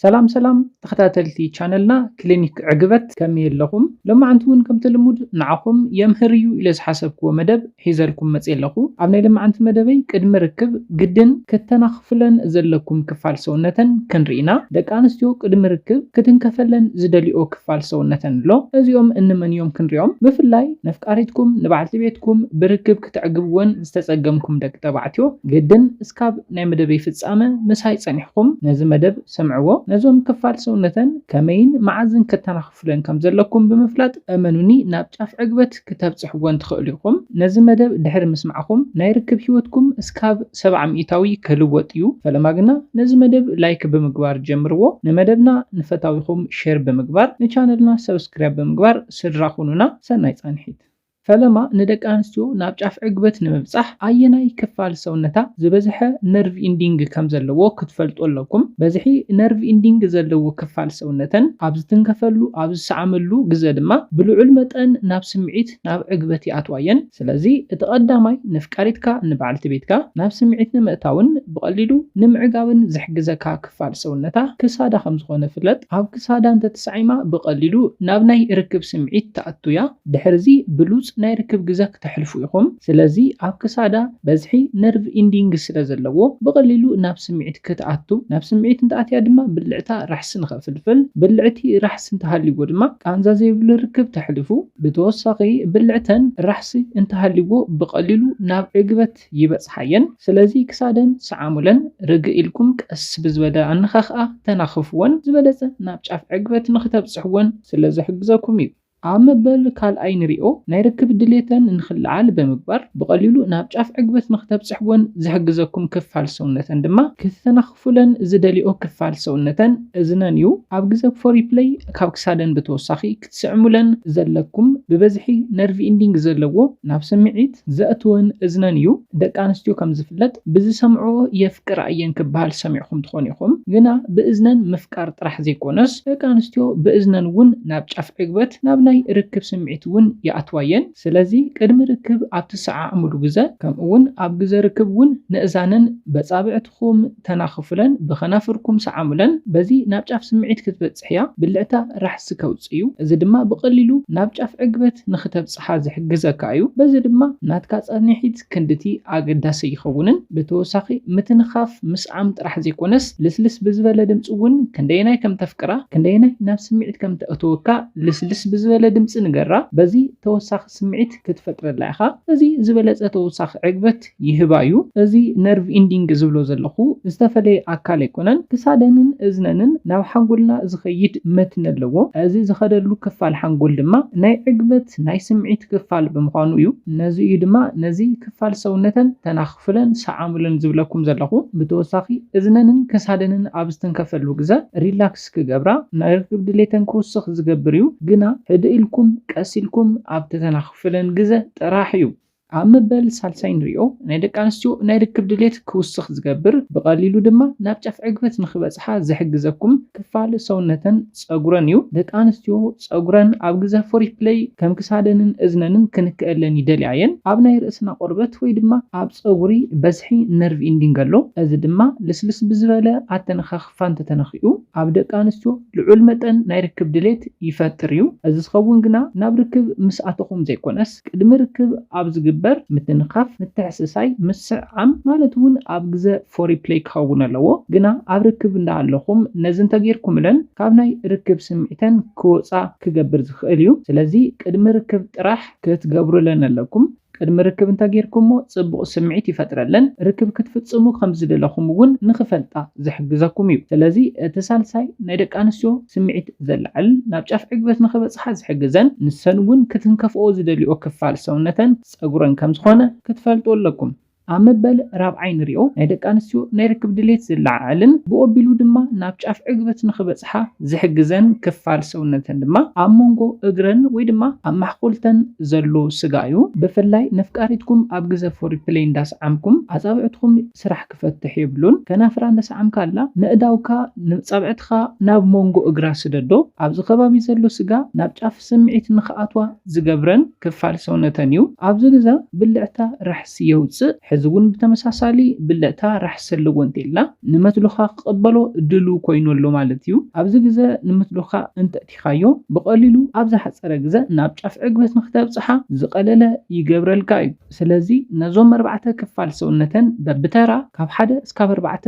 ሰላም ሰላም ተኸታተልቲ ቻነልና ክሊኒክ ዕግበት፣ ከመይ ኣለኹም? ሎማዓንቲ እውን ከምቲ ልሙድ ንዓኹም የምህር እዩ ኢለ ዝሓሰብክዎ መደብ ሒዘልኩም መፅየ ኣለኹ። ኣብ ናይ ሎማዓንቲ መደበይ ቅድሚ ርክብ ግድን ክተናኽፉለን ዘለኩም ክፋል ሰውነተን ክንርኢ ኢና። ደቂ ኣንስትዮ ቅድሚ ርክብ ክትንከፈለን ዝደልይኦ ክፋል ሰውነተን ኣሎ። እዚኦም እንመን እዮም ክንሪኦም። ብፍላይ ነፍቃሪትኩም ንበዓልቲ ቤትኩም ብርክብ ክተዕግብወን ዝተፀገምኩም ደቂ ተባዕትዮ ግድን እስካብ ናይ መደበይ ፍፃመ ምሳይ ፀኒሕኩም ነዚ መደብ ስምዕዎ። ነዞም ክፋል ሰውነተን ከመይን መዓዝን ከተናኽፉለን ከም ዘለኩም ብምፍላጥ እመኑኒ ናብ ጫፍ ዕግበት ክተብፅሕወን ትኽእሉ ኢኹም። ነዚ መደብ ድሕሪ ምስማዕኹም ናይ ርክብ ህይወትኩም እስካብ ሰብዓ ሚእታዊ ክልወጥ እዩ። ፈለማ ግና ነዚ መደብ ላይክ ብምግባር ጀምርዎ። ንመደብና ንፈታዊኹም ሼር ብምግባር ንቻነልና ሰብስክራይብ ብምግባር ስድራ ኩኑና። ሰናይ ፃንሒት። ፈለማ ንደቂ ኣንስትዮ ናብ ጫፍ ዕግበት ንምብጻሕ ኣየናይ ክፋል ሰውነታ ዝበዝሐ ነርቭ ኢንዲንግ ከም ዘለዎ ክትፈልጡ ኣለኩም። በዝሒ ነርቭ ኢንዲንግ ዘለዎ ክፋል ሰውነተን ኣብ ዝትንከፈሉ፣ ኣብ ዝሰዓመሉ ግዘ ድማ ብልዑል መጠን ናብ ስምዒት፣ ናብ ዕግበት ይኣትዋ እየን። ስለዚ እቲ ቀዳማይ ነፍቃሪትካ ንበዓልቲ ቤትካ ናብ ስምዒት ንምእታውን ብቐሊሉ ንምዕጋብን ዝሕግዘካ ክፋል ሰውነታ ክሳዳ ከም ዝኾነ ፍለጥ። ኣብ ክሳዳ እንተተሳዒማ ብቐሊሉ ናብ ናይ ርክብ ስምዒት ትኣቱ እያ። ድሕርዚ ብሉጽ ናይ ርክብ ግዘ ክተሕልፉ ኢኹም። ስለዚ ኣብ ክሳዳ በዝሒ ነርቭ ኢንዲንግ ስለ ዘለዎ ብቐሊሉ ናብ ስምዒት ክትኣቱ፣ ናብ ስምዒት እንተኣትያ ድማ ብልዕታ ራሕሲ ንኸፍልፍል፣ ብልዕቲ ራሕሲ እንተሃልይዎ ድማ ቃንዛ ዘይብሉ ርክብ ተሕልፉ። ብተወሳኺ ብልዕተን ራሕሲ እንተሃልይዎ ብቐሊሉ ናብ ዕግበት ይበጽሓ እየን። ስለዚ ክሳደን ሰዓሙለን፣ ርግእ ኢልኩም ቀስ ብዝበለ ኣነኻኽኣ ተናኽፍወን፣ ዝበለጸ ናብ ጫፍ ዕግበት ንኽተብጽሕወን ስለ ዝሕግዘኩም እዩ። ኣብ መበል ካልኣይ ንሪኦ፣ ናይ ርክብ ድሌተን ንኽለዓል ብምግባር ብቐሊሉ ናብ ጫፍ ዕግበት ንኽተብጽሕወን ዝሕግዘኩም ክፋል ሰውነተን ድማ ክትተናኽፉለን ዝደልዮ ክፋል ሰውነተን እዝነን እዩ። ኣብ ግዘ ፎሪፕለይ ካብ ክሳደን ብተወሳኺ ክትስዕሙለን ዘለኩም ብበዝሒ ነርቭ ኢንዲንግ ዘለዎ ናብ ስምዒት ዘእትወን እዝነን እዩ። ደቂ ኣንስትዮ ከም ዝፍለጥ ብዝሰምዕኦ የፍቅራ እየን ክበሃል ሰሚዕኩም ትኾኑ ኢኹም። ግና ብእዝነን ምፍቃር ጥራሕ ዘይኮነስ ደቂ ኣንስትዮ ብእዝነን እውን ናብ ጫፍ ዕግበት ናብ ናይ ርክብ ስምዒት እውን ይኣትዋ እየን። ስለዚ ቅድሚ ርክብ ኣብ ትሰዓዓሙሉ ግዘ ከምኡ እውን ኣብ ግዘ ርክብ እውን ንእዛነን በፃብዕትኹም ተናኽፉለን፣ ብኸናፍርኩም ሰዓሙለን። በዚ ናብ ጫፍ ስምዒት ክትበጽሕ እያ። ብልዕታ ራሕሲ ከውጽእ እዩ። እዚ ድማ ብቐሊሉ ናብ ጫፍ ዕግበት ንኽተብጽሓ ዝሕግዘካ እዩ። በዚ ድማ ናትካ ጻንሒት ክንድቲ ኣገዳሲ ኣይኸውንን። ብተወሳኺ ምትንኻፍ ምስዓም ጥራሕ ዘይኮነስ ልስልስ ብዝበለ ድምጺ እውን ክንደየናይ ከም ተፍቅራ፣ ክንደየናይ ናብ ስምዒት ከም ተእትወካ ልስልስ ብዝበለ ድምጺ ንገራ። በዚ ተወሳኺ ስምዒት ክትፈጥረላ ኢኻ። እዚ ዝበለጸ ተወሳኺ ዕግበት ይህባ እዩ። እዚ ነርቭ ኢንዲንግ ዝብሎ ዘለኹ ዝተፈለየ ኣካል ኣይኮነን። ክሳደንን እዝነንን ናብ ሓንጎልና ዝኸይድ መትኒ ኣለዎ። እዚ ዝኸደሉ ክፋል ሓንጎል ድማ ናይ ዕግበት ናይ ስምዒት ክፋል ብምዃኑ እዩ። ነዚ እዩ ድማ ነዚ ክፋል ሰውነተን ተናኽፉለን ሰዓሙለን ዝብለኩም ዘለኹ። ብተወሳኺ እዝነንን ክሳደንን ኣብ ዝትንከፈሉ ግዘ ሪላክስ ክገብራ ናይ ርክብ ድሌተን ክውስኽ ዝገብር እዩ። ግና ህድእ ኢልኩም ቀስ ኢልኩም ኣብ ተተናኽፉለን ግዘ ጥራሕ እዩ። ኣብ መበል ሳልሳይ ንሪኦ ናይ ደቂ ኣንስትዮ ናይ ርክብ ድሌት ክውስኽ ዝገብር፣ ብቐሊሉ ድማ ናብ ጫፍ ዕግበት ንኽበጽሓ ዝሕግዘኩም ክፋል ሰውነተን ጸጉረን እዩ። ደቂ ኣንስትዮ ጸጉረን ኣብ ግዘ ፎሪፕለይ ከም ክሳደንን እዝነንን ክንክአለን ይደልያ እየን። ኣብ ናይ ርእስና ቆርበት ወይ ድማ ኣብ ጸጉሪ በዝሒ ነርቭ ኢንዲንግ ኣሎ። እዚ ድማ ልስልስ ብዝበለ ኣተነኻኽፋ እንተተነኺኡ ኣብ ደቂ ኣንስትዮ ልዑል መጠን ናይ ርክብ ድሌት ይፈጥር እዩ። እዚ ዝኸውን ግና ናብ ርክብ ምስ ኣተኹም ዘይኮነስ ቅድሚ ርክብ ኣብ ዝግበር ምትንኻፍ፣ ምትሕስሳይ፣ ምስዕዓም ማለት እውን ኣብ ግዘ ፎሪፕለይ ክኸውን ኣለዎ። ግና ኣብ ርክብ እንዳሃለኹም ነዚ እንተጌርኩምለን ካብ ናይ ርክብ ስምዒተን ክወፃ ክገብር ዝኽእል እዩ። ስለዚ ቅድሚ ርክብ ጥራሕ ክትገብሩለን ኣለኩም። ቅድሚ ርክብ እንተጌርኩሞ ጽቡቕ ስምዒት ይፈጥረለን። ርክብ ክትፍጽሙ ከም ዝደለኹም እውን ንኽፈልጣ ዝሕግዘኩም እዩ። ስለዚ እቲ ሳልሳይ ናይ ደቂ ኣንስትዮ ስምዒት ዘላዕል፣ ናብ ጫፍ ዕግበት ንኽበጽሓ ዝሕግዘን ንሰን እውን ክትንከፍኦ ዝደልዮ ክፋል ሰውነተን ጸጉረን ከም ዝኾነ ክትፈልጡ ኣለኩም። ኣብ መበል ራብዓይ ንሪኦ ናይ ደቂ ኣንስትዮ ናይ ርክብ ድሌት ዝለዓዓልን ብኦቢሉ ድማ ናብ ጫፍ ዕግበት ንኽበጽሓ ዝሕግዘን ክፋል ሰውነተን ድማ ኣብ መንጎ እግረን ወይ ድማ ኣብ ማሕቆልተን ዘሎ ስጋ እዩ። ብፍላይ ነፍቃሪትኩም ኣብ ግዘ ፎሪፕለይ እንዳሰዓምኩም ኣጻብዕትኩም ስራሕ ክፈትሕ የብሉን። ከናፍራ እንዳሰዓምካ ኣላ ንእዳውካ ንጻብዕትኻ ናብ መንጎ እግራ ስደዶ። ኣብዚ ከባቢ ዘሎ ስጋ ናብ ጫፍ ስምዒት ንኽኣትዋ ዝገብረን ክፋል ሰውነተን እዩ። ኣብዚ ግዘ ብልዕታ ራሕሲ የውፅእ። እዚ እውን ብተመሳሳሊ ብልዕታ ራሕሲ ኣለዎ እንተኢልና ንመትሎኻ ክቐበሎ ድሉ ኮይኑ ኣሎ ማለት እዩ። ኣብዚ ግዘ ንመትሎኻ እንተእቲኻዮ ብቐሊሉ ኣብ ዝሓፀረ ግዘ ናብ ጫፍ ዕግበት ንክተብፅሓ ዝቐለለ ይገብረልካ እዩ። ስለዚ ነዞም ኣርባዕተ ክፋል ሰውነተን በብተራ ካብ ሓደ እስካብ ኣርባዕተ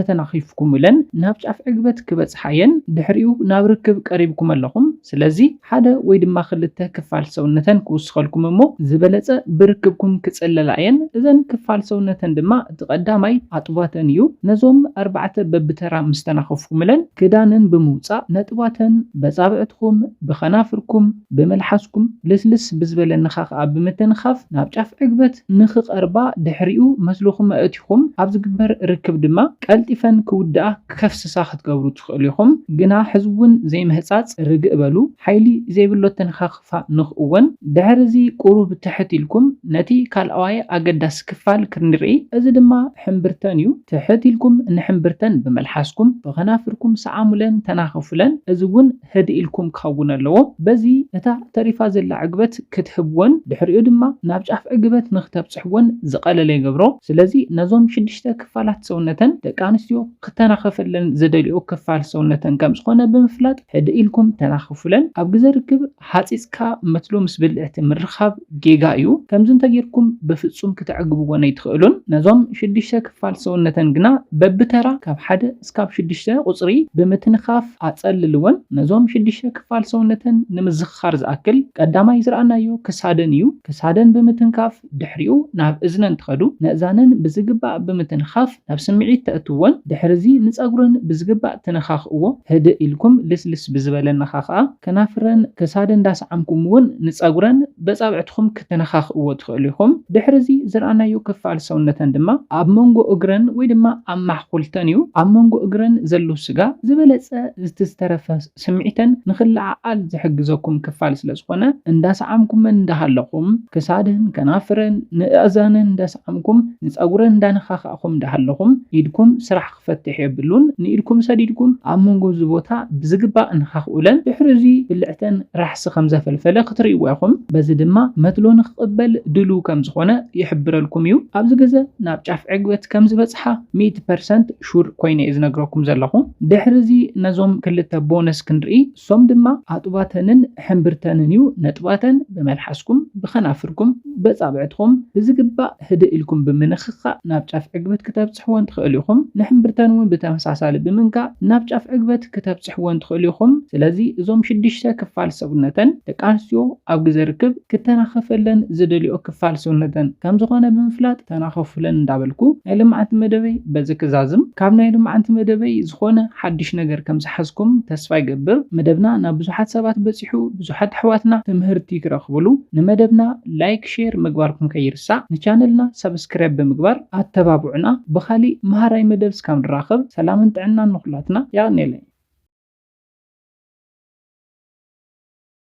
እንተተናኺፍኩምለን ናብ ጫፍ ዕግበት ክበፅሓ እየን። ድሕሪኡ ናብ ርክብ ቀሪብኩም ኣለኹም። ስለዚ ሓደ ወይ ድማ ክልተ ክፋል ሰውነተን ክውስኸልኩም እሞ ዝበለፀ ብርክብኩም ክፅለላ እየን። እዘን ክፋል ሰውነተን ድማ እቲ ቀዳማይ ኣጥባተን እዩ። ነዞም ኣርባዕተ በብተራ ምስ ተናኸፍኩምለን ክዳነን ብምውፃእ ነጥባተን በፃብዕትኹም፣ ብኸናፍርኩም፣ ብመልሓስኩም ልስልስ ብዝበለ ንኻኽኣ ብምትንኻፍ ናብ ጫፍ ዕግበት ንኽቐርባ ድሕሪኡ መስልኹም ኣእቲኹም ኣብ ዝግበር ርክብ ድማ ቀልጢፈን ክውድኣ ከፍስሳ ክትገብሩ ትኽእሉ ኢኹም። ግና ሕዚ እውን ዘይምህጻጽ ርግእ በሉ። ሓይሊ ዘይብሎ ተነኻኽፋ ንኽእወን ድሕሪ እዚ ቁሩብ ትሕት ኢልኩም ነቲ ካልኣዋይ ኣገዳሲ ክፋል ክንርኢ። እዚ ድማ ሕምብርተን እዩ። ትሕት ኢልኩም ንሕምብርተን ብመልሓስኩም ብኸናፍርኩም ሰዓሙለን ተናኸፉለን። እዚ እውን ህድእ ኢልኩም ክኸውን ኣለዎ። በዚ እታ ተሪፋ ዘላ ዕግበት ክትህብወን ድሕሪኡ ድማ ናብ ጫፍ ዕግበት ንክተብፅሕወን ዝቐለለ ይገብሮ። ስለዚ ነዞም ሽዱሽተ ክፋላት ሰውነተን ደቂ ኣንስትዮ ክተናኸፈለን ዝደልዮ ክፋል ሰውነተን ከም ዝኾነ ብምፍላጥ ህድእ ኢልኩም ተናኸፉለን። ኣብ ግዘ ርክብ ሃፂፅካ መትሎ ምስ ብልዕቲ ምርኻብ ጌጋ እዩ። ከምዚ እንተጌርኩም ብፍፁም ክትዕግብወን ኣይትኽእሉን። ነዞም ሽዱሽተ ክፋል ሰውነተን ግና በብተራ ካብ ሓደ እስካብ ሽዱሽተ ቁፅሪ ብምትንኻፍ ኣፀልልወን። ነዞም ሽዱሽተ ክፋል ሰውነተን ንምዝኽኻር ዝኣክል ቀዳማይ ዝረኣናዮ ክሳደን እዩ። ክሳደን ብምትንካፍ ድሕሪኡ ናብ እዝነን ትኸዱ። ነእዛነን ብዝግባእ ብምትንኻፍ ናብ ስምዒት ተእትወን። ድሕሪ እዚ ንፀጉረን ብዝግባእ ትነኻኽእዎ። ህድእ ኢልኩም ልስልስ ብዝበለ ነኻኽኣ ከናፍረን ክሳደን እንዳሰዓምኩም እውን ንፀጉረን በፃብዕትኹም ክትነኻኽእዎ ትኽእሉ ኢኹም። ድሕሪ እዚ ዝረኣናዮ ክፋል ሰውነተን ድማ ኣብ መንጎ እግረን ወይ ድማ ኣብ ማሕኩልተን እዩ። ኣብ መንጎ እግረን ዘሎ ስጋ ዝበለፀ እቲ ዝተረፈ ስምዒተን ንኽለዓዓል ዝሕግዘኩም ክፋል ስለ ዝኾነ እንዳሰዓምኩመን እንዳሃለኹም ክሳደን ከናፍረን ንእእዛነን እንዳሰዓምኩም ንፀጉረን እንዳነኻኻእኹም እንዳሃለኹም ኢድኩም ስራሕ ክፈትሕ የብሉን። ንኢድኩም ሰዲድኩም ኣብ መንጎ እዚ ቦታ ብዝግባእ ንኻኽኡለን። ድሕሪ እዚ ብልዕተን ራሕሲ ከም ዘፈልፈለ ክትርእይዎ ኢኹም። በዚ ድማ መትሎ ንክቕበል ድሉው ከም ዝኾነ ይሕብረልኩም እዩ። ኣብዚ ግዘ ናብ ጫፍ ዕግበት ከም ዝበፅሓ ሚእቲ ፐርሰንት ሹር ኮይነ እየ ዝነግረኩም ዘለኹ። ድሕሪ እዚ ነዞም ክልተ ቦነስ ክንርኢ። እሶም ድማ ኣጥባተንን ሕምብርተንን እዩ። ነጥባተን ብመልሓስኩም፣ ብኸናፍርኩም፣ በፃብዕትኹም ብዝግባእ ህድእ ኢልኩም ብምንኽኻእ ናብ ጫፍ ዕግበት ክተብፅሕወን ትኽእሉ ኢኹም። ንሕምብርተን እውን ብተመሳሳሊ ብምንካእ ናብ ጫፍ ዕግበት ክተብፅሕወን ትኽእሉ ኢኹም። ስለዚ እዞም ሽዱሽተ ክፋል ሰውነተን ደቂ ኣንስትዮ ኣብ ግዘ ርክብ ክተናኸፈለን ዝደልዮ ክፋል ሰውነተን ከም ዝኾነ ብምፍላጥ ተናኸፉለን እንዳበልኩ ናይ ልምዓንቲ መደበይ በዚ ክዛዝም። ካብ ናይ ልምዓንቲ መደበይ ዝኾነ ሓድሽ ነገር ከም ዝሓዝኩም ተስፋ ይገብር። መደብና ናብ ብዙሓት ሰባት በፂሑ፣ ብዙሓት ኣሕዋትና ትምህርቲ ክረኽብሉ ንመደብና ላይክ፣ ሼር ምግባርኩም ከይርሳዕ፣ ንቻነልና ሰብስክራይብ ብምግባር ኣተባብዑና። ብኻሊእ መሃራይ መደብ እስካብ ንራኸብ ሰላምን ጥዕናን ንኹላትና። የቐንየለይ።